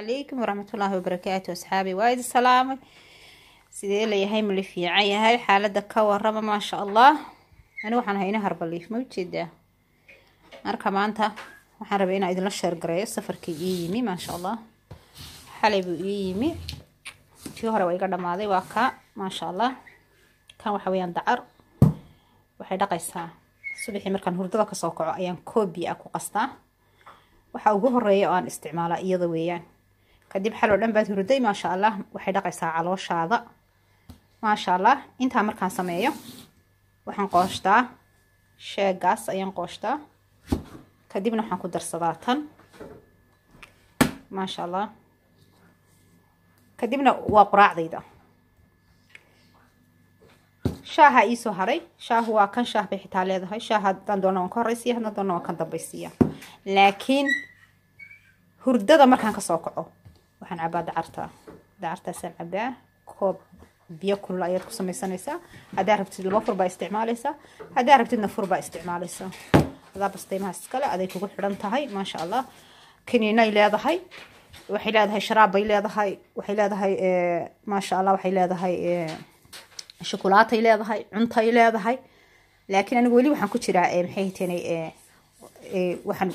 Calaykum waraxmatullaahi wabarakaatu. Asxaabi, waa idin salaamay. Sidee layahay? Ma la fiican yahay? Xaaladda ka warama. Maasha Allah, ani waxaan hayna Herbalife, ma ujeedaa? Marka maanta waxaan rabay inaan idinla share gareeyo safarkii ii yimi. Maasha Allah, xalay buu ii yimi. Tii hore waa iga dhamaaday. Waa ka, maasha Allah, kan waxa weeyaan dacar. Waxay dhaqaysaa subaxii markaan hurdada kasoo kaco ayaan koob biyo ah ku qastaa. Waxa ugu horeeya oo aan isticmaalaa iyada weeyaan. Kadib xal oo dhan baad hurday, maasha Allah, waxay dhaqaysaa calooshaada, maasha Allah. Intaa markaan sameeyo waxaan qoostaa sheegaas ayaan qoostaa. Kadibna waxaan ku darsadaa tan, maasha Allah. Kadibna waa quraacdayda. Shaaha iisoo haray, shaahu waa kan. Shaah bay xitaa leedahay. Shaaha haddaan doona waan ka horeysiiya, haddaan doona waan ka dambaysiiya, laakiin hurdada markaan kasoo kaco waxaan cabaa dacarta. Dacartaasaan cabaa. Koob biyo kulul ayaad ku samaysanaysaa. Haddaa rabtid laba fur baa isticmaalaysaa, haddaa rabtidna fur baa isticmaalaysaa. Adaa bastaymahaas iskale, aday kugu xidhan tahay. Maasha Allah, kaniinay leedahay, waxay leedahay sharaab bay leedahay, waxay leedahay, maasha Allah, waxay leedahay shukulaatay leedahay, cuntay leedahay. Laakiin anigu weli waxaan ku jiraa, maxay hayteen, waxaan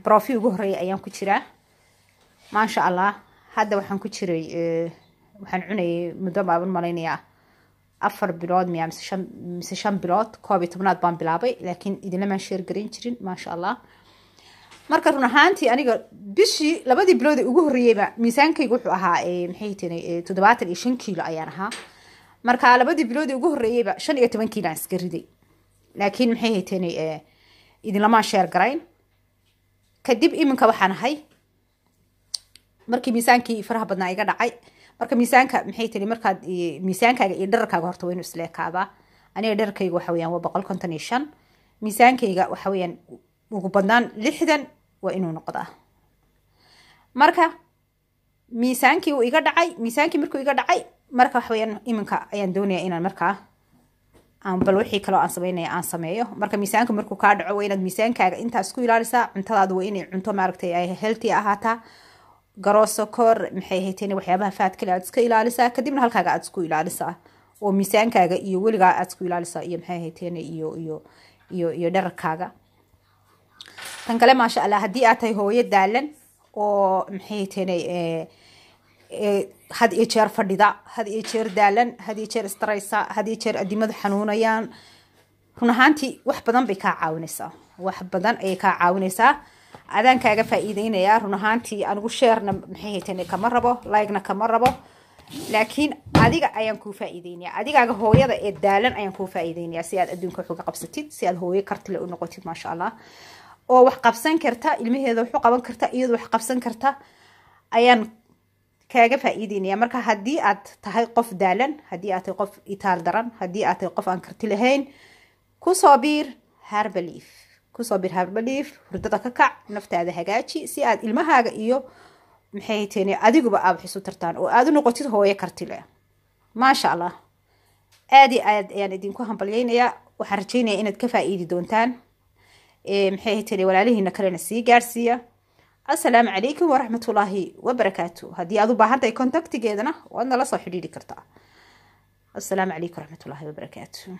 profi ugu horeeya ayaan ku jiraa, maasha Allah. Hadda waxaan ku jiray, waxaan cunayay muddo baaban malaynayaa 4 bilood miya mise 5, mise 5 bilood. 11aad baan bilaabay, laakiin idinlamaan share garan jirin, maasha Allah. Marka run ahaantii aniga bishii, labadii bilood ee ugu horreeyeyba miisaankaygu wuxuu ahaa, maxay hayteen, 75 kiilo ayaan ahaa. Marka labadii bilood ee ugu horreeyeyba 15 kiilo aan iska riday, laakiin maxay hayteen, idinlamaan share garayn. Kadib iminka waxaan ahay, markii miisaankii faraha badnaa iga dhacay, marka miisaanka, maxay tiri, markaad miisaankaaga iyo dherarkaaga horta waa inuu isleekaadaa. Aniga dherarkayga waxa weeyaan waa 155. Miisaankayga waxa weeyaan ugu badnaan 60 waa inuu noqdaa. Marka miisaankii uu iga dhacay. Miisaankii markuu iga dhacay, marka waxa weeyaan iminka ayaan doonaya inaan markaa aan bal wixii kaloo aan sameynaya aan sameeyo. Marka miisaanka markuu kaa dhaco waa inaad miisaankaaga intaas ku ilaalisaa. Cuntadaadu waa inay cunto, maaragtay, ay healthy ahaataa. Garoo sokor, maxay hayteen, waxyaabaha fat kale aad iska ilaalisaa. Kadibna halkaaga aad isku ilaalisaa oo miisaankaaga iyo weligaa aad isku ilaalisaa iyo, maxay hayteen, iyo dherarkaaga. Tan kale, maasha Allah, haddii aad tahay hooyo daalan oo, maxay hayteen, had iyo jeer fadhida, had iyo jeer daalan, had iyo jeer istaraysa, had iyo jeer adimadu xanuunayaan, run ahaantii wax badan bay kaa caawinaysaa, wax badan ayay kaa caawinaysaa. Adaan kaaga faa'iideynayaa. Run ahaantii anigu sharena, maxay hayteen, kama rabo, like-na kama rabo, laakiin adiga ayaan kuu faa'iideynaya. Adigaaga hooyada ee daalan ayaan kuu faa'iideynaya si aad adduunka wax uga qabsatid, si aad hooyo kartile u noqotid, maasha Allah, oo wax qabsan karta, ilmaheeda wax u qaban karta, iyadoo wax qabsan karta ayaan kaaga faa'iideynaya. Marka haddii aad tahay qof daalan, haddii aad tahay qof itaal daran, haddii aad tahay qof aan karti lahayn, kusoo biir Herbalife, kusoo biir Herbalife. Hurdada ka kac, naftaada hagaaji, si aad ilmahaaga iyo, maxay teen, adiguba aad wax isu tartaan oo aad u noqotid hooyo karti leh, maasha Allah. Aad iyo aad ayaan idinku hambalyeynayaa. Waxaan rajeynayaa inaad ka faa'iidi doontaan. Maxay teen, walaalihiina kalena sii gaarsiiya. Assalaamu calaykum waraxmatullaahi wabarakaatu. Haddii aad u baahan tahay contactigeedana waad nala soo xidhiidhi kartaa. Assalaamu calaykum waraxmatullaahi wabarakaatu.